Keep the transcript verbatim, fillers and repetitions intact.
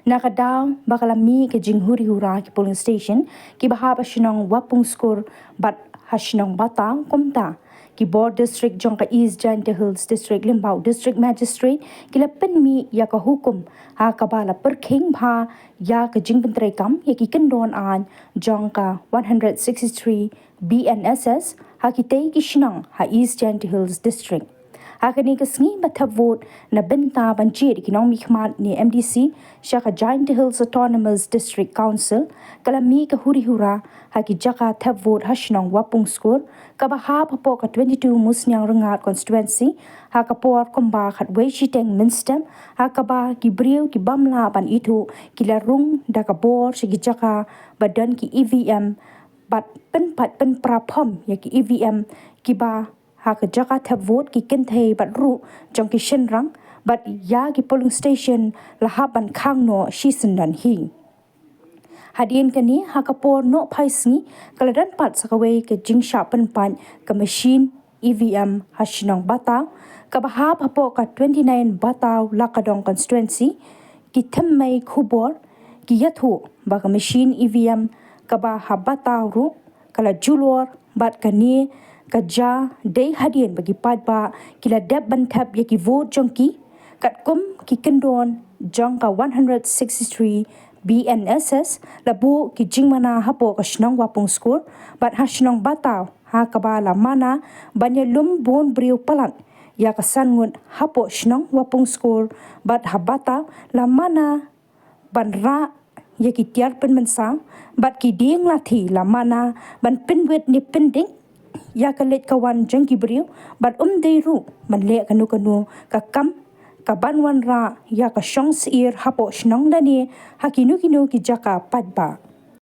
Na ka daw ba ka la mih ka jinghuri hura ki polling station kiba hap ha shnong Wapung Skur bad ha shnong Bataw, kumta ki bor district jong ka East Jaintia Hills District lyngba u District Magistrate ki la pynmih ïa ka hukum ha kaba la pyrkhing bha ïa ka jingpyntreikam ïa ki kyndon aiñ jong ka one hundred sixty-three B N S S ha kitei ki shnong ha East Jaintia Hills District. Ha kane ka sngi ba thep vote na bynta ban jied ïa ki nongmihkhmat ne M D C sha ka Jaintia Hills Autonomous District Council, ka la mih ka huri hura ha ki jaka thep vote ha shnong Wapung Skur kaba hap hapoh ka twenty-two Musniang Rngad constituency ha ka por kumba khatwei shiteng mynstep, ha kaba ki briew ki bym lah ban ithuh ki la rung da ka bor sha ki jaka ba don ki E V M bad pynpait pynpra phom ïa ki E V M kiba ha ka jaka thep vote ki kynthei bad ruh jong ki shynrang, bad ïa ki polling station la hap ban khang noh shisyndon hi. Hadien kane, ha ka por nohphai sngi, ka la don pat sa kawei ka jingshah pynpait ka machine E V M ha shnong Bataw kaba hap hapoh ka twenty-nine Bataw Lakadong constituency. Ki thymmei khubor ki ïathuh ba ka machine E V M kaba ha Bataw ruh ka la julor bad kane ka jia dei hadien ba ki paidbah ki la dep ban thep ïa ki vote jong ki katkum ki kyndon jong ka one hundred sixty-three B N S S, la buh ki jingmana hapoh ka shnong Wapung Skur bad ha shnong Bataw, ha kaba la mana ban ïalum bun briew palat ïa ka san ngut hapoh shnong Wapung Skur, bad ha Bataw la mana ban rah ïa ki tiar pynmynsaw bad ki dieng lathi la mana ban pynwit ne pyndik ïa ka leit ka wan jong ki briew, bad ym dei ruh ban leh kano kano ka kam kaban wanrah ïa ka shong syier hapoh shnong lane ha kino kino ki jaka paidbah.